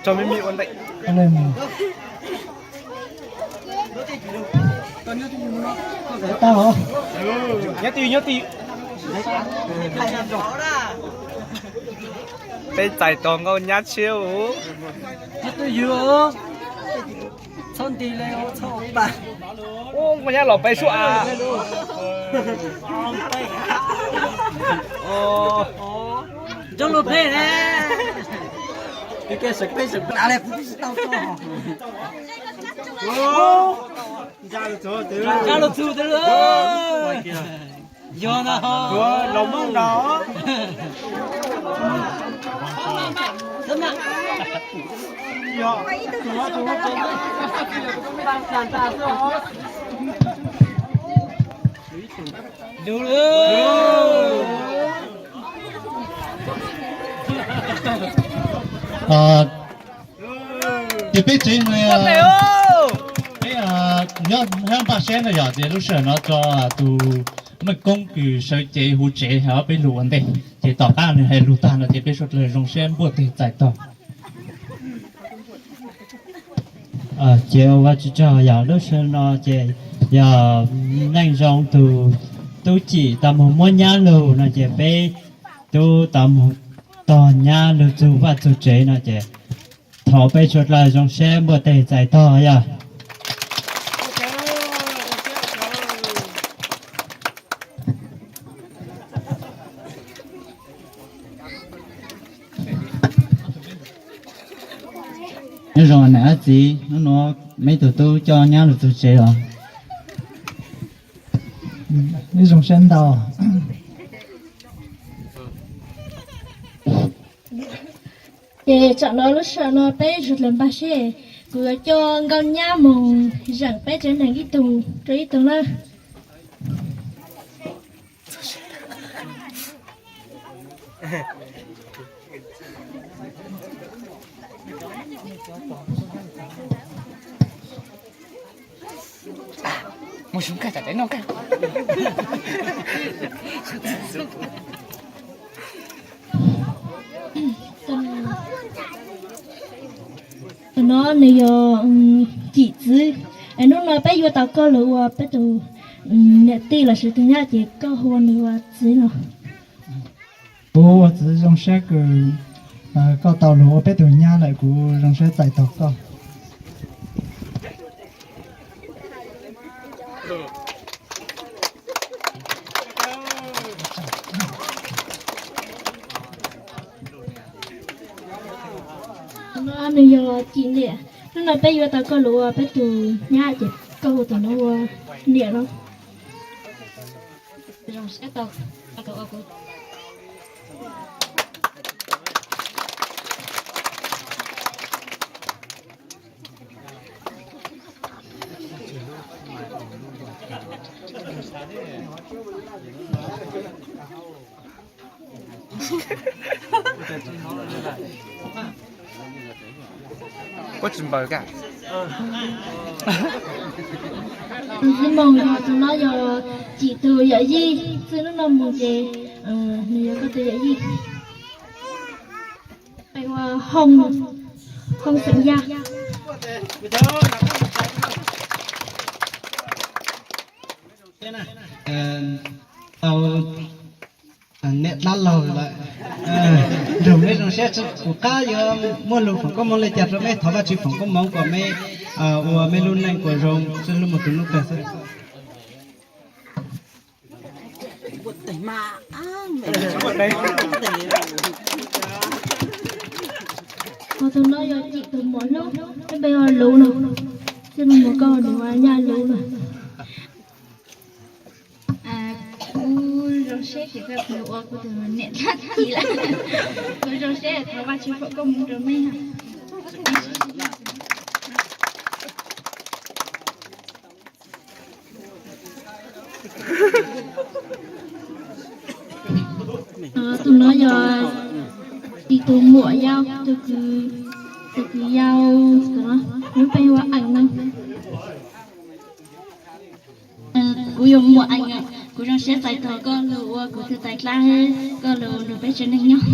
Tso me me ua ntej. Tau os. Nyob twj ywm, nyob twj ywm. Peb txais tos nkauj nyab tshiab os. Nyob twj ywm os. Txhob nti le, txhob ua pa. Nkauj nyab los peb suab a. Zoo lus peb ne. Ntsa lus txug twg lawm. Yog no. Los mab no. Ces peb tsev no, peb nyob npaj siab no yog tias lub sij hawm no tso tus meej koob kws sawv cev huv tsev hais ob peb lus ua ntej, ces tom qab nws hais lus tag no ces peb suav dlawg zoo siab npuaj teg txais tog. Ces ua tsis tsaug yog lub sij hawm no ces yog neej zoo tus tub Cim tau moog muab nyab lug no ces peb tub tau moog tog nyab lug txug vaj txug tsev no ces thov peb suav dlawg zoo siab npuaj teg txais tog yog. Nyob zoo niam txiv, hnub no meb tug tub coj nyab lug txug tsev los. Neb zoo siab ntau. Ces tsam no lub sij hawm no peb suav dlawg npaj siab, kuv yuav coj nkauj nyab moog zeem peb tsev neeg ib tug rua ib tug na. Tus no nws yog Cim txiv. Es hnub no peb yuav tau koj lug ua peb tus niam tij lossis tus nyab ces koj hu ua nws ua txiv no. Kuv ua txiv zoo siab kws koj tau lug ua peb tus nyab lawm, kuv zoo siab txais tog koj. Tus no nws yog Cim niam. Hnub no peb yuav tau koj lug ua peb tus nyab ces koj hu tus no ua niam no. Puab tsis npaws kaj. Tus txiv moog yog tus no yog Cim tus yawm yij, txij hnub no moog ces nws yog koj tus yawm yij. Peb ua Hoo, Hoo xeem Yaj. Tau niam dab laug lawm. Nrug mej zoo siab, kuv qab yuav muaj lug foom koob moov le caag rua mej, thov Vajtswv foom koob moov kom mej ua mej lub neej kuas zoo txug lub moog tug nub kawg xwb. Tus no yog Cim tus muam Lub, peb npe ua Lub no, txij no mus koj nws ua Nyaj Lub no. Kuv zoo siab ces koj ua kuv tus niam dab tsi lawm. Kuv zoo siab thov Vajtswv foom koob moov rua mej. Tus no yog Cim tus muam yau, tus kwv, tus kwv yau, lub npe hu ua Eem no. Kuv yog muam Eem, kuv zoo siab txais tos koj lug ua kuv tug tais dlaab, koj lug nrug peb tsev neeg nyob.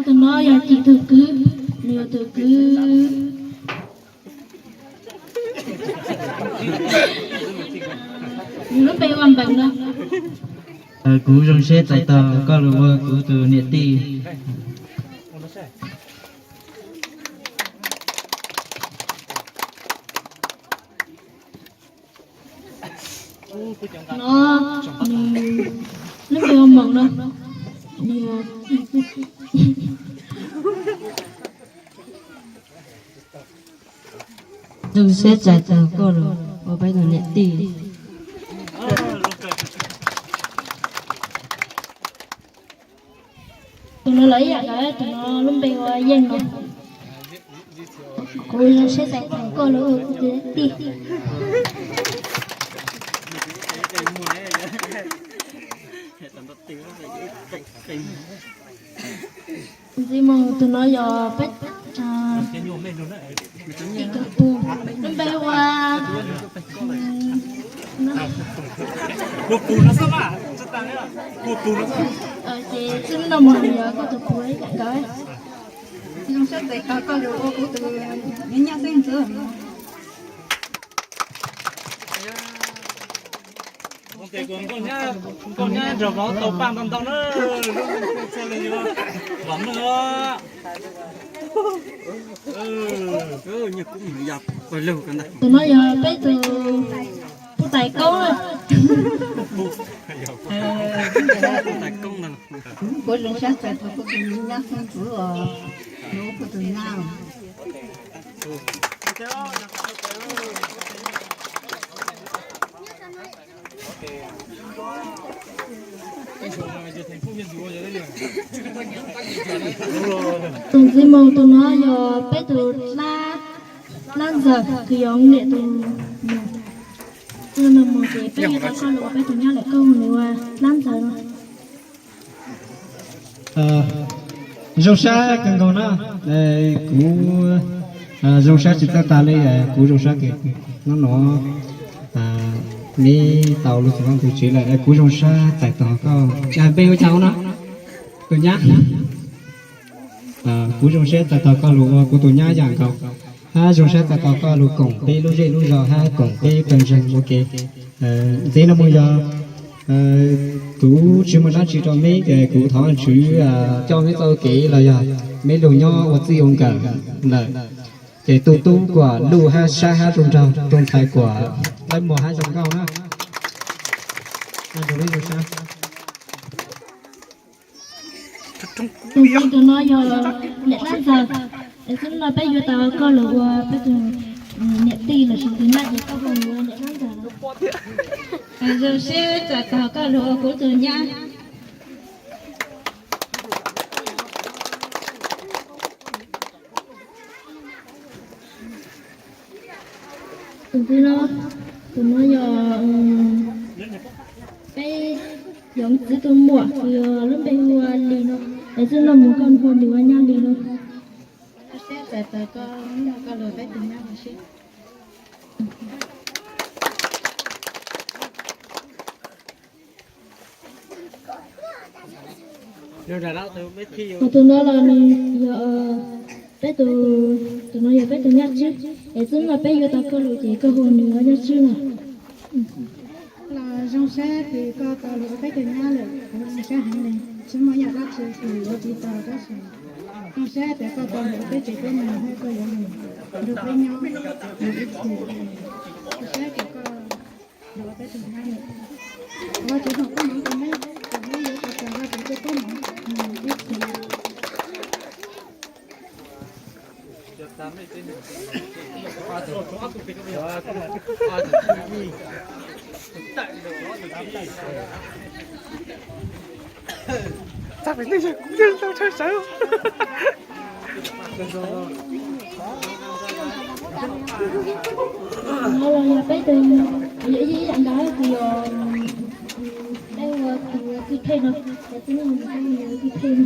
Tus no yog Cim tus kwv, nws yog tus kwv, nws lub npe ua Npeem no. Kuv zoo siab txais tos koj los ua kuv tus niam tij. No, nws lub npe ua Moos no. Nws zoo siab txais tos koj los ua peb tus niam tij. Tus no los ib yam nkaus, tus no lub npe ua Yeej no. Kuv zoo siab txais tos koj los ua kuv tus niam tij. Ntxiv mus tus no yog peb, Cim tus pus, lub npe ua, ces txij no mus yog koj tus pus ib yam nkaus. Zoo siab txais tos koj los ua kuv tus nyab xeeb ntxwv. Nkauj nyab nrog vauv tau paj ntau ntau na, lub txhua li vam meej os. Tus no yog peb tus pub tais koob. Kuv zoo siab txais tos kuv tus nyab xeeb ntxwv os, kuv tus nyab. Tus ntxiv mus tus no yog peb tus dab ntxawg, tus yog niam tus mus. Tus no mus ces peb yuav tau koj los ua peb tus nyab lawm, koj hu nws ua dab ntxawg no. Zoo sab kawg nkaus na, kuv zoo sab tsis txawj tas li, kuv zoo sab kawg. Hnub no neb tau lub txim vaj txim tsev lawm, kuv zoo sab txais tos koj. Npe hu cas no? Tus nyab. Kuv zoo siab txais tos koj los ua kuv tus nyab yam nkaus, hab zoo siab txais tos koj los koom peb lub zej lub zos hab koom peb pawg ntseeg ua ke. Ntxiv no mus yog kuv tsis muaj dab tsi rau meb, kuv thov Vajtswv coj meb txoj kev los yog meb lug nyob ua txij ua nkawm lawm, ces tu tub kuam luj hab saib hab zoo nraug, tu ntxhais kuam laib muag hab zoo nkauj na. Tus ntxiv tus no yog niam dab ntxawg, es hnub no peb yuav tau koj los ua peb tus niam tij lossis tus nyab, ces koj hu nws ua niam dab ntxawg. Zoo siab txais tos koj los ua kuv tus nyab. Tus ntxiv no, tus no yog peb yog txiv tus muam, tus yog lub npe hu ua Lis no, es txij no mus koj hu nws ua Nyab Lis no. Zoo siab txais tos koj, hnub no koj los peb tus nyab ua si. Tus no los nws yog peb tus, tus no yog peb tus nyab Tswb, es txij no peb yuav tau koj lawm ces koj hu nws ua Nyab Tswb no. Los zoo siab ces koj tau los ua peb tus nyab lawm, kuv zoo siab heev li, tsis muaj yam dab tsi ces yuav tsis tau tab sis zoo siab tias koj tau los ua peb tsev teb no, koj yuav nrog peb nyob mus ib txhis. Zoo siab tias koj los ua peb tus nyab lawm. Vajtswv foom koob hmoov rau neb, kom neb yuav tau raws Vajtswv tej koob hmoov mus ib txhis. Tus no los yog peb tus, yog ib yam nkaus, tus yog peb ua tus kwj thej no, yog txij no mus peb ua kwj thej no.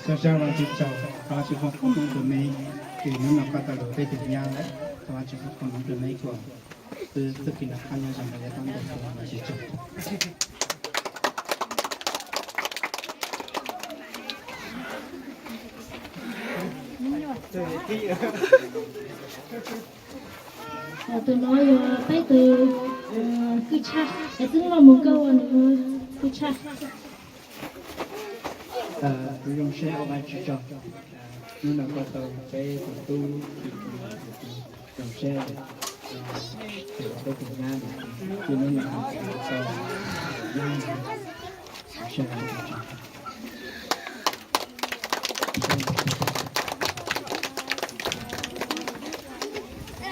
Thov Vajtswv tsaug, thov Vajtswv foom koob hmoov rau meb, es hnub no koj tau los peb tus nyab lawm, thov Vajtswv foom koob hmoov rau meb kom wb txoj kev noj qab nyob zoo los yav tom ntej, thov Vajtswv tsaug. Tus no yog peb tus kwj tshaj, es twb los mus nkauj ua nws kwj tshaj. Kuv zoo siab ua Vajtswv tsaug, hnub no koj tau peb tus tub, zoo siab peb tus nyab, hnub no tau nyab, zoo siab.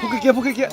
Phob kiag, phob kiag.